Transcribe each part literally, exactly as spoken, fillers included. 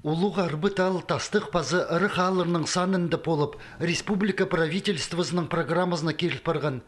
Улуғ Арбы тал тастығ паза ырах аалларның санында полып, республика правительствозының программазына киріл парған.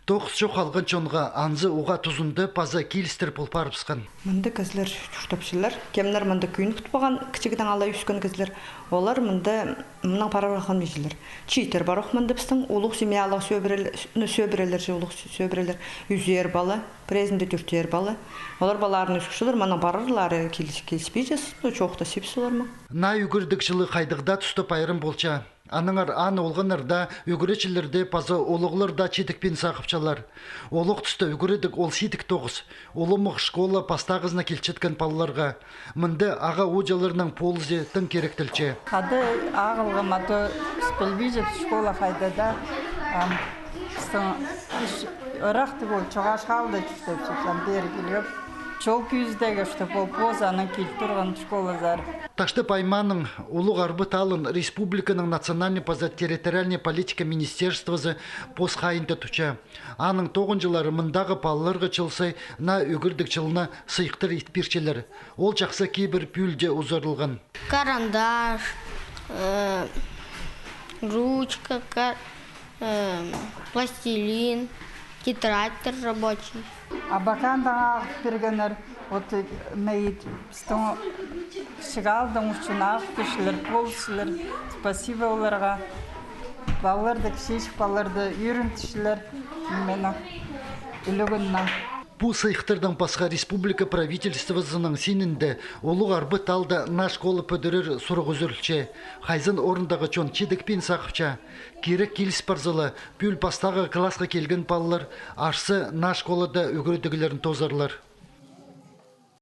Тоғыс чох алған чонға анзы уғаа тузында паза килістіре пол парыбысхан. Мында кізілер чуртапчалар. Кемнер мында кӧнік тутпаған, кічігдең алай ӧскен кізілер. Олар мында мыннаң парарға хынмаҷалар. Чииттер пар ох мында пістің, улуғ семьялығ сӧбірел-, ну, сӧбірелер чи, улуғ сӧбірелер. Ӱзер пала, пірезінде тӧртер пала. Олар палаларын ӧскізечлер, мыннаң парарлар, киліс-, киліспинче, ну, чоохтасча піс оларнаң. Наа ӱгредіг чылы хайдағ даа туста пайрам полча. Аннаңар аны олғаннар даа, ӱгретчілер дее паза улуғлар даа чидікпин сағыпчалар. Олох туста ӱгредіг ол сидік тоғыс. Улумах школа пастағызына килчеткен палаларға. Мында ағаа ууҷаларның полызы тың киректелче. Хада ағылғам, а то пілбинчебіс школа хайда даа. Ам, пістің ырах тігі ол, Чоғаш хаалда чуртапчабыс, ам пеер килгем. Чол кӧзідерге, чтоб ол позы анаң кил турған школазар. Таштып аймааның Улуғ Арбы талын республиканың национальный паза территориальный политика министерствозы пос хайиинда тутча. Аның тоғынҷылары мындағы палаларға чыл сай наа ӱгредіг чылына сыйыхтар ит пирчелер. Ол чахсы кибір пӱӱл дее узарылған. Карандаш, э, ручка, ка-, э, пластилин, тетрадьтар рабочий. Абакандаң ағыл пиргеннер, вот, э, мына ит, пістің шығалдың ӱчӱн ағыл пирчелер, полысчалар. Спасибо оларға. Палаларды, кічіҷек палаларды ӱгрентчелер, нименең, ӱлӱкӱннең. Пу сыйыхтардаң пасха республика правительствозының синінде Улуғ Арбы талда наа школа пӱдірер сурығ ӱзӱрілче. Хайзын орындағы чон чидікпин сағыпча. Кирек киліс парза ла, пӱӱл пастағы классха килген палалар арса наа школада ӱгредіглерін тоозарлар.